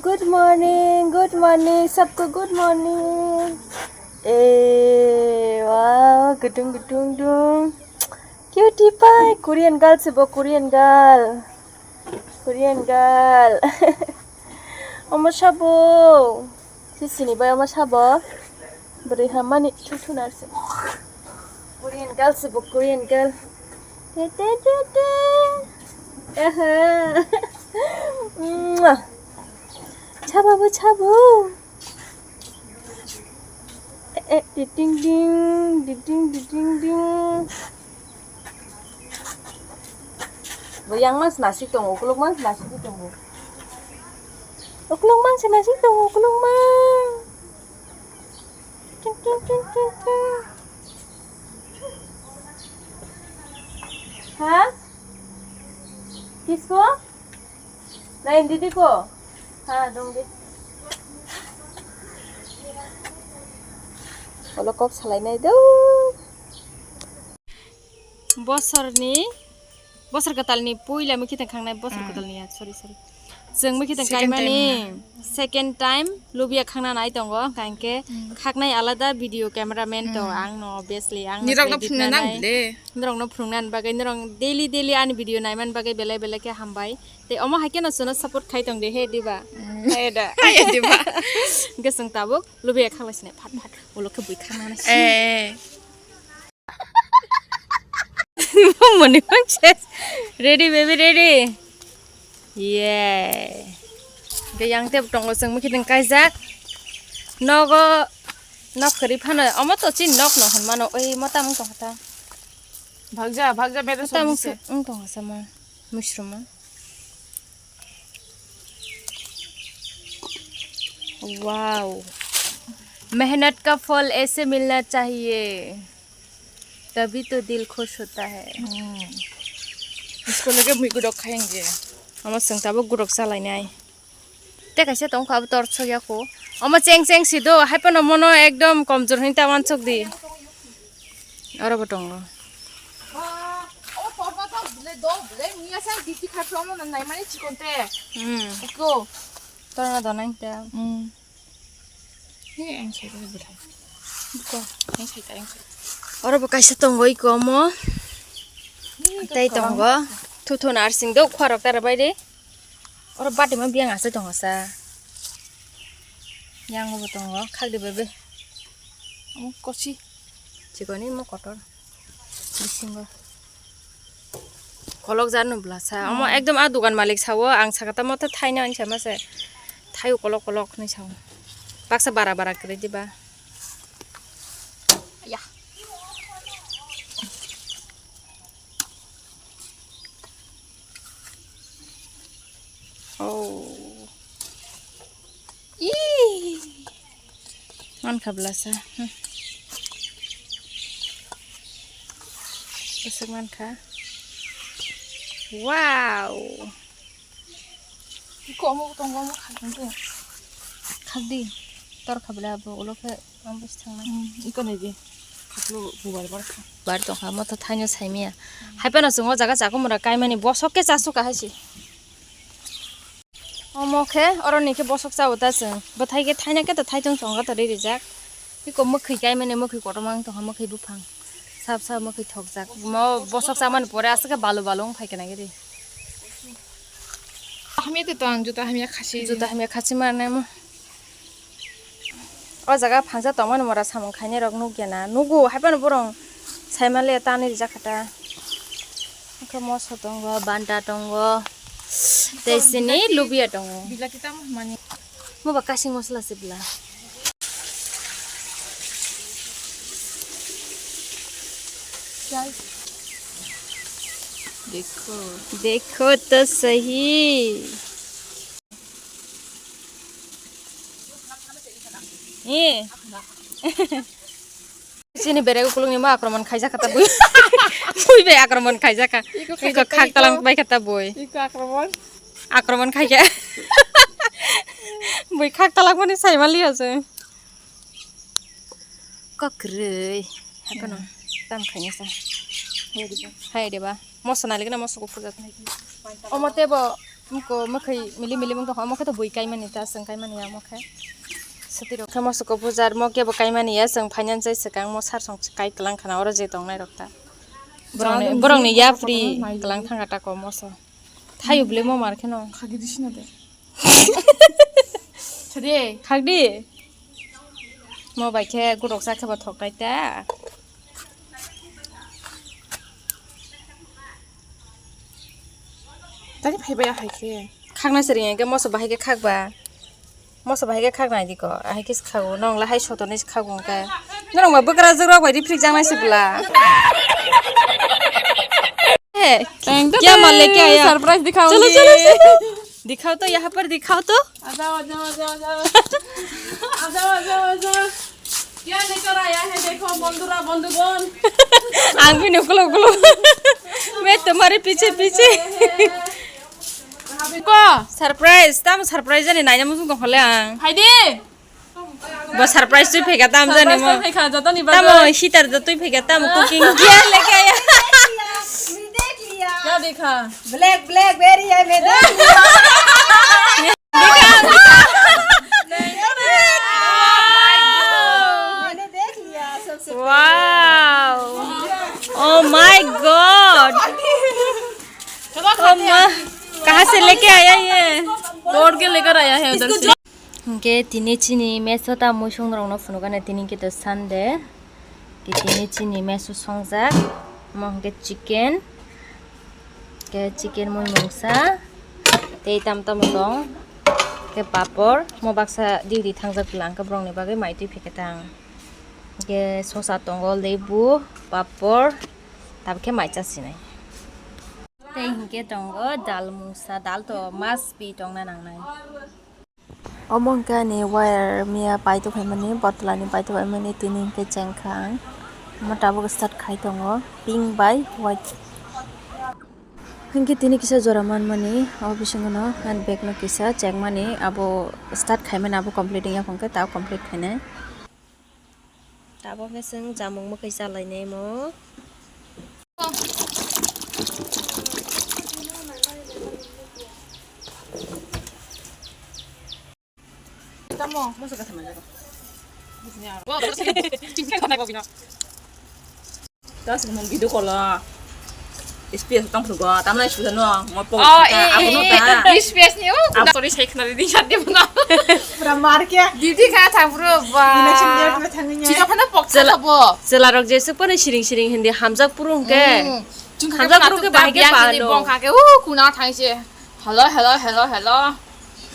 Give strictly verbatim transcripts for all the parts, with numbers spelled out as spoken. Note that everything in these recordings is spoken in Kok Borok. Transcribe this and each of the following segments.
Good morning, good morning, sabko good morning. Eh, wow, gedung gedung dung. Cutie pie, Korean girl se bo, Korean girl. Korean girl. Omo sabo. Sisini bai omo sabo. Bwrwi hammani thuthu narsi. Korean girl se bo, Korean girl. Te te te te. Aha. Mwah. Chabo bo chabo. Eh, eh, di ding ding, di ding, di ding ding. Bo yang mas nasik tongo, ukuluk mas nasik tongo. Ukuluk mang se nasik tongo, ukuluk mang. Ting, ting, ting, ting, ting. Ha? Kisko? Lain didi ko? Ha, dong de. Olo kok salai nai do. Bosorni, bosor kwtalni puila mikhi tang khangnai bosor kwtalni ya, sorry, sorry. Chwng mikhi tang kaimani second time lubia khangna nai tongo, hwnkha hinkhe khaknai alada video cameraman to ang no, obviously ang no. Nirok no phungnai nang bile. Norok no phungnani bagwi, norok daily daily ani video naimani bagwi belai belai khe hambai. Tei omo hai kheno chwngno support khai tong de he diba? Hai da. Hai diba? Hwnkhe chwng tabuk lubia khaklai sinai phat phat. Ulo khe bui khangna nai. Eh. Moni manse. Ready, baby, ready. Yeah. Hwnkhe yang tei tongo chwng mikhi tang kaijak. Nogo nok kwrwi phano omo to chini nok no hwnmano. Oi mo tamo tong kha ta. Bhagja, bhagja, meda mota sabji se. Wng tong kha sama. Mushroom. Wow. मेहनत का फल ऐसे मिलना चाहिए, तभी तो दिल खुश होता है। Hmm. School lagi mui gudok khainge. Ama seng tabo gudok salai nai. Te kaisa tong kha abo tor sok ya ko. Ama cheng cheng si do, hai pano mono ekdom komjor hin ta wan sok di. Oro bo tongo. Ah, o torna ta bile do, bile miya sang diti kha promo na nai mani chikon te. Hmm. Iko. Torna do nai ta. Hmm. He, ang sai ta bwthai. Iko. Ang sai ta, ang sai ta. Oro bo kaisa tongo iko omo. He, tei tongo. Thuthu narsing do khorok tara bai de. Oro bati ma biyang asai tongo sa. Yang bo tongo, khak de bebe. Omo kosi. Chikoni mo kotor. Bisingo. Kolok jar no bwla sa. Omo ekdom a dukan malik sawo, ang saka tamo thaino hinsa ma se. Thaio kolok kolok hinwi sawo. Baksa bara bara kwrwi diba. Ya. Oh. Ih. Mankha bwlasa. Hmm. Bwswk mankha. Wow. Iko omo tongo, omo khakdi. Khakdi. Tor khabla bo ulo khe. Ang bwswk thangnai. Hmm, iko nai di. Khaklo bubar bar kha. Bar tongkha, motha thaino saimaya. Hai phano chwng o jaga chakumura kaimani bosok khe chasuk kha hai se. Omo khe, oroni khe bosok chao ta chwng. Bwthai khe thaina khe to thaitong chongo to ri rijak. Iko mwkhwi kaimani, mwkhwi kotorma wng tongkha, mwkhwi buphang. Sap sap mwkhwi thokjak. Mo bosok chamani pore aswk khe balu balu wng phai khe nai ri. Hamya te to ang juta hamya khasi. Juta hamya khasi ma nai mo. O jaga phangsa tongmani mora samung khainai rok nukya na. Nugo hai phano borong saimale ta nai rijak kha ta. Khe moso tongo, banda tongo, tei sini lubia tongo. Bilati tamo hwnmani. Mo ba kasing mosla se bwla. Guys, dekho. Dekho to sahi. Eh. Chini berek ukulukni ma akromon khaijak kha ta bui. Bui bai akromon khaijak kha. Iko khaijak kha, khak talang iko. Bai kha ta bui. Iko akromon. Akromon khaijak. Bui khak talang mani saimali ase. Kokroi. Hakono. Hmm. Tam khaina sa. Hai diba. Hai diba. Moso nalikna moso ko pujat. Omo tebo. Moko mokhe mili mili mung tongkha, mokhe to bui kaimani ta, chwng kaimani ya mokhe. Sati rok khe mosoko bujar, mo kebo kaimani ya, chwng finance swkang mo sar song kai tlang khana oro je tongnai rok ta. Borokni, borokni yapri tlang thangkha ta ko moso. Thayo bwle mo mar kheno. Khagidi sina de. Sade. Khagdi. Mo bai khe gorok cha khe bo thok nai ta. Tani phaibai ahai khe. Khakna siring khe moso bahai khe khakba. Moso bahai khe khakna di ko. Ahai khe khago. Nong la hai sotonai khago khe. Norok ma bwkra jwk rok bai rifrik jangnai se bwla. Hey, teng to kya teng, male kya ya? Surprise dikhaungi. Chalo, chalo, chalo. Dikhao to, yahan par dikhao to. आ जाओ, आ जाओ, आ जाओ, आ जाओ। आ जाओ, आ जाओ, आ जाओ। क्या लेकर आया है देखो बंधुरा बंधुगण। Ang bini ukuluk ukuluk. Main tumhare piche piche. Ko surprise, tamo surprise jani naina muchung tongkha le ang. Hai di. Bo surprise twi pheka tam jani mo. Surprise twi pheka jotoni bagwi. Tamo heater da twi pheka tamo cooking. Kya leke aaya? क्या देखा? Black blackberry है मैं देख लिया। मैंने देख लिया सबसे पहले। Wow! Oh my God! चलो खाते हैं। कहाँ से लेके आया ये? तोड़ के लेकर आया है उधर से। Hingke tini chini mess o ta muisung norokno phunukani, tini hingke to Sunday. Hingke tini chini mess o songjak, omo hingke chicken, hingke chicken mui mungsa, tei tam tamo tong, hingke papor, omo baksa duty thangjak bwla, hingke borokni bagwi mai twi phikhe tang. Hingke sosa tongo, lebu, papor, tabukhe mai chasinai. Tei hingke tongo dal mungsa, dal to must be tongna nangnai. Omo hwnkhe ani wire miya paithago phaimani, bottle ni paithago phaimani, tini hwnkhe chengkha ang. Omo tabuk start khai tongo, pink bai white. Hwnkhe tini kisa jora manmani, o bisingo no handbag no kisa chengmani, abo start khaimani, abo complete wngya hwnkhe ta complete khainai. Tabuk khe chwng chamung mwkhwi chalainai mo. Tamo, masa kata mana? Tas mo video call. S P S tong phuru go, tamna sudah no, mo po. Oh, eh, eh, eh, S P S ni, oh, sorry, saya kenal di chat dia mana. Pura mar kya? Duty kha thang phuru ba. Election day pura thang niya. Chija phana pok sa bo. Chwla rok jesuk phano siring siring hindi hamjak phuru hwnkhe. Hmm. Hamjak phuru hwnkhe bahai khe palo. Bong kha khe, uh, kuna thang se. Hello, hello, hello, hello.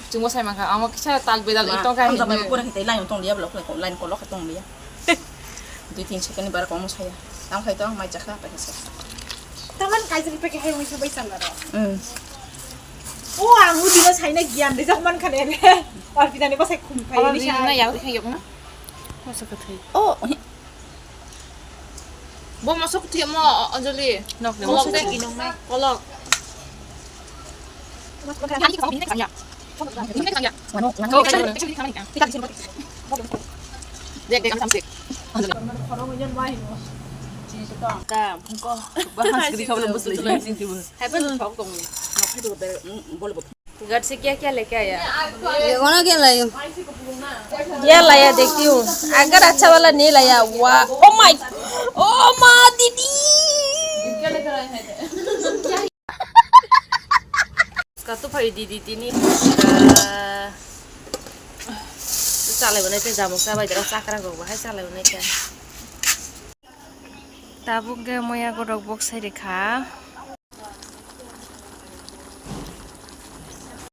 Chungo sai mangkha, amo kisa tal bedal itong kha. Hamjak bai pura hitai line tong liya, block line, line kolok tong liya. Dui tin second ni bara komo saya. Tang khai tong mai chakha pa kisa. Taman kaisa ni peke hai mui sabai sala ro. Hmm. O ang u dino sai na gian de jak man khane re. Or pidani ko sai khum khai ni sai. Na ya khai yok na. Masa ka thai. Oh. Bo mosok thwi mo, Anjali. Nok de kolok mosok de. Thwi nok nai. Kolok. Dek, dek, ang samsik. Anjali. Kam, ko. Bahas gri khabla bus lai. Hai pa thok tong. Nok hai do ber, bol bol. घर से क्या क्या लेके आया? ये कौन क्या लाए हो? क्या लाया देखती हूँ। अगर अच्छा वाला नहीं लाया, वाह, ओ माय, ओ माँ दीदी। Ka tu phai didi tini. Chalai bonai te jamuk chabai dara chakra go bahai chalai bonai te. Tabuk ge moya gorok bok sai rikha.